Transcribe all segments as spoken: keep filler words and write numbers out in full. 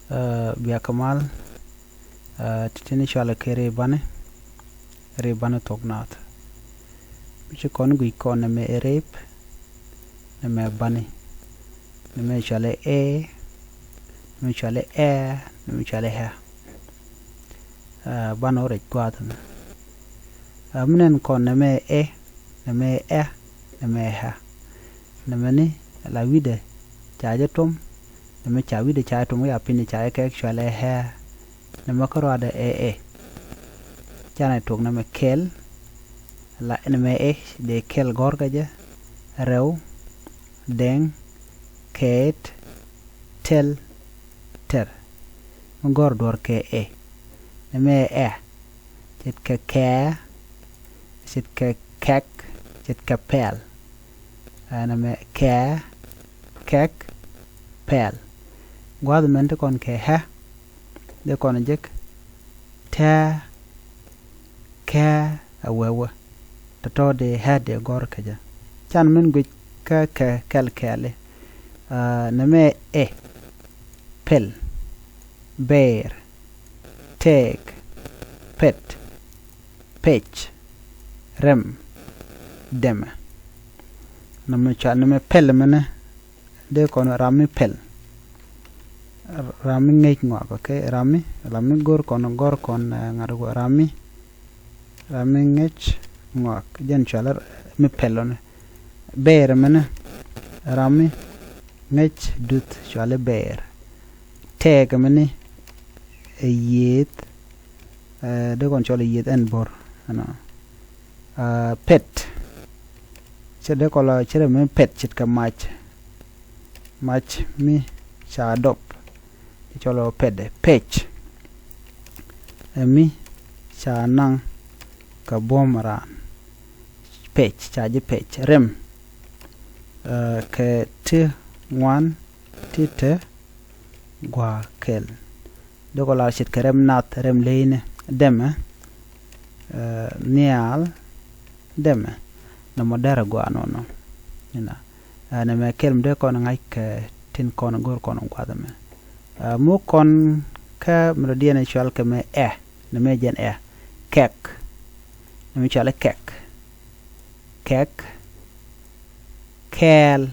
Aa, bia kɛ mal. Aa, ti̱ti̱ ni cɔalɛ kɛ rëë bani. Rëë bani thok naath. Mi ci kɔn guic kɔn nɛmɛ ɛ rëëp. Nɛmɛ bani. Nɛmɛ cɔalɛ ɛ. Nɛmɛ cɔalɛ ɛ. Nɛmɛ cɔalɛ ɛ. Aa, bani wä rɛc gua̱a̱th ɛmɛ. Aa, mi nɛn kɔn nɛmɛ ɛ. Nɛmɛ ɛ. Nɛmɛ ɛ. Nɛmɛ ni la wi̱dɛ ca jɛ tuɔm. Nɛmɛ ca wi̱dɛ ca jɛ tuɔm, ya piny ca jɛ kɛ cɔalɛ ɛ. Nɛmɛ kä ruaadɛ ɛ ɛ. Canɛ tuɔk nɛmɛ kɛl. La nɛmɛ ɛ dee kɛl gɔ̱r kɛ jɛ. Rɛw, dɛŋ, kɛɛt, tɛl, tɛr. Mi gɔ̱r duɔ̱r kɛ ɛ. Nɛmɛ ɛ. Ce̱tkɛ kɛɛ, ce̱tkɛ kɛk, ce̱tkɛ pɛl. Ɛn ɛmɛ kɛɛ, kɛk, pɛl. Gua̱a̱th mɛn ti kɔn kɛ ɛ. Dee kɔn jek tɛɛ, kɛɛ, ɛ wee wee. Tɔ̱tɔ̱ dee ɛ dee gɔ̱r kɛ jɛ. Can min guic kä kɛ kɛl kɛɛli. Aa, nɛmɛ ɛ. Pɛl, bɛɛr, tɛɛk, pɛt, pɛc, rɛm, dɛmɛ. Nɛmɛ cua, nɛmɛ pɛl mɛnɛ dee kɔn ram mi pɛl. Ram mi ŋäc ŋɔak, okay? Ram mi, ram mi go̱r kɔn, go̱r kɔn, eh, ŋa̱t guɔ ram mi, ram mi ŋäc ŋɔak. Jɛn cua lɛ mi pɛl ɔnɛ. Bɛɛr mɛnɛ ram mi ŋäc duth cua lɛ bɛɛr. Tɛɛk mɛnɛ ɛ yieth. Ɛ, dee kɔn cɔl i̱ yieth ɛn bo̱r, ɛnɔ. Ɛ, pɛt. Cɛ dee kɔn la cɛ rɛ mi pɛt ce̱tkɛ mac. Mac mi ca dɔp. Cɛ cɔl ɔ pɛt dɛ. Pɛc. Ɛ mi ca naŋ kɛ buɔ̱m raan. Pɛc, ca ji̱ pɛc. Rɛm. Ɛ, kɛ ti ŋuan ti te gua̱a̱ kɛl. Dee kɔ la ce̱tkɛ rɛm nath, rɛm le̱e̱yni, dɛmɛ, ɛ, nhial, dɛmɛ. Nɔmɔ derɛ gɔaa nɔnɔ. Inɔ. Ɛ, nɛmɛ kɛl mi dee kɔn ŋa̱c kɛ tin kɔn go̱r kɔn gua̱th ɛmɛ. Ɛ, muk kɔn kä mi dɔ̱diɛn ɛ cual kɛ mɛ ɛ, nɛmɛ jɛn ɛ. Kɛk. Nɛmɛ cual ɛ kɛk. Kɛk. Kɛɛl.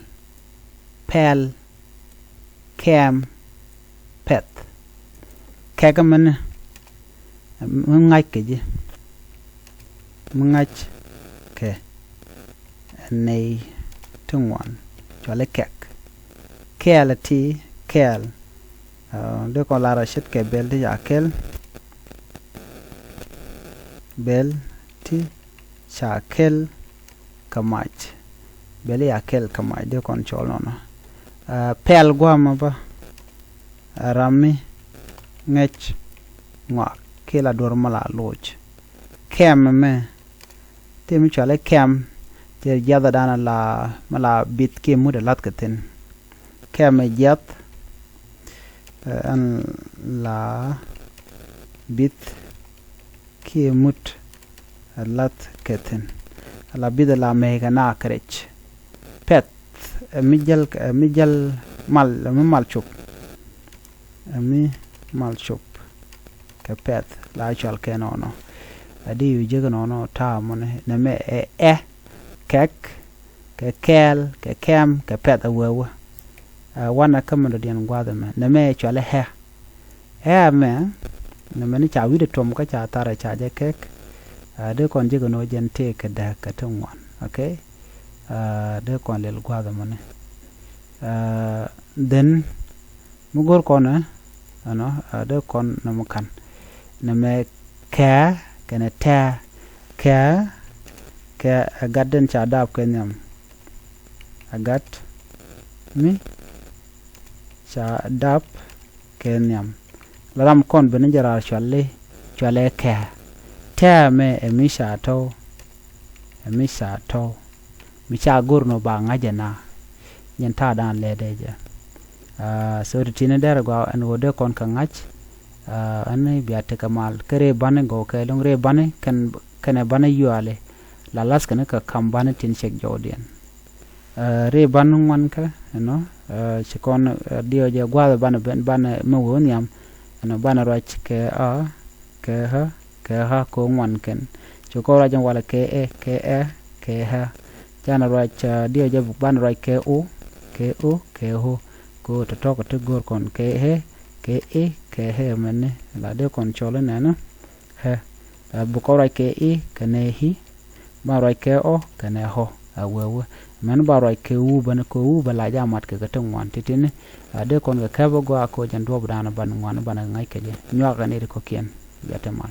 Pɛl. Kɛm. Pɛth. Kɛk mɛnɛ mi ŋa̱c kɛ ji̱, mi ŋa̱c kɛ nɛy ti ŋuan, cuali kɛk. Kɛɛl ti kɛɛl. Ɛ, dee kɔn lar a ce̱tkɛ bɛl ti ca kɛl. Bɛl ti ca kɛl kɛ mac. Bɛl i̱ a kɛl kɛ mac, dee kɔn cɔl nɔnɔ. Ɛ, pɛl gua̱a̱mɛ bä, ɛ, ram mi ŋäc ŋɔak kiɛ la duɔ̱r mi la loc. Kɛm ɛmɛ, ti mi cuali kɛm, ti jiathɛ danɛ la, mi la bith kiɛ mut ɛ lath kɛ thi̱n. Kɛm ɛ jiath, ɛ, ɛn la bith kiɛ mut ɛ lath kɛ thi̱n. Ala bith ala mɛy kɛ naak kɛ rɛc. Pɛth, ɛ mi jäl, ɛ mi jäl mal, ɛ mi mal cop. Ɛ mi mal cop kɛ pɛth la cual kɛ nɔnɔ. Ɛ di yu jek nɔnɔ ta̱a̱ mɔni nɛmɛ ɛ ɛ kɛk kɛ kɛɛl kɛ kɛm kɛ pɛth ɛ wee wee. Ɛ wanɛ kä mi dɔ̱diɛn gua̱a̱th ɛmɛ nɛmɛ cuali ɛ. Ɛ mɛ nɛmɛ ni ca wi̱dɛ tuɔm kä ca tharɛ ca jɛ kɛk. Ɛ dee kɔn jek nɔ jɛn tëë kɛ dääk kɛ ti ŋuan. Okay. Ɛ dee kɔn lɛl gua̱a̱th ɛmɔni. Ɛ dhen mi go̱r kɔn ɛ ɛnɔ, ɛ dee kɔn nɔmɔ ka̱n. Nɛmɛ kɛɛ kɛnɛ tɛɛ. Kɛɛ kɛ ɛ gat den ca dap kɛ nhiam. Ɛ gat mi ca dap kɛ nhiam. La ram kɔn ben ni jɛ raar cuali, cuali kɛɛ. Tɛɛ mɛ ɛ mi ca tɔw. Ɛ mi ca tɔw. Mi ca go̱r nɔ ba ŋa̱c ɛ na. Nyɛn ta̱a̱ dan lɛ dee jɛ. Aa, so ti tini derɛ gɔaa ɛn ɣöö dee kɔn kɛ ŋa̱c. Aa, ɛn bia tekɛ mal kä rëë bani gɔw kɛ lo̱ŋ rëë bani kɛn, kɛnɛ bani yuali. La lath kɛn kɛ kam bani tin cɛk jɔwdiɛn. Ri ban ŋuan kä ɛnɔ, ci kɔn diɔ jɛ gua̱a̱th banɛ ben banɛ mi wee nhiam. Ɛnɔ banɛ ruac kɛ a, kɛ ɣä, kɛ ɣä kɛ ŋuan kɛn. Ci kɔn ruac ɛn walɛ kɛ ɛ, kɛ ɛ, kɛ ɣä. Canɛ ruac diɔ jɛ banɛ ruac kɛ o, kɛ o, kɛ ɣo. Kɛ ɣo tɔ̱tɔ̱ kɛ ti go̱o̱r kɔn kɛ ɛ, kɛ ɛ, kɛ ɣä mɛni la dee kɔn cɔl inɛnɛ. Ɣä. Bi kɔn ruac kɛ i kɛnɛ hi. Ba ruac kɛ ɔ kɛnɛ ɣɔ. A wee wee. Mɛn ba ruac kɛ wu bɛn kɛ wu bɛ la ja mat kɛ kɛ ti ŋuan titini. A dee kɔn kɛ kɛp a gɔaa kɛ jɛn duɔp dan ban ŋuan ban ŋa̱c kɛ jɛ nyuak kɛ ni ti kɔkiɛn. Bia ti mal.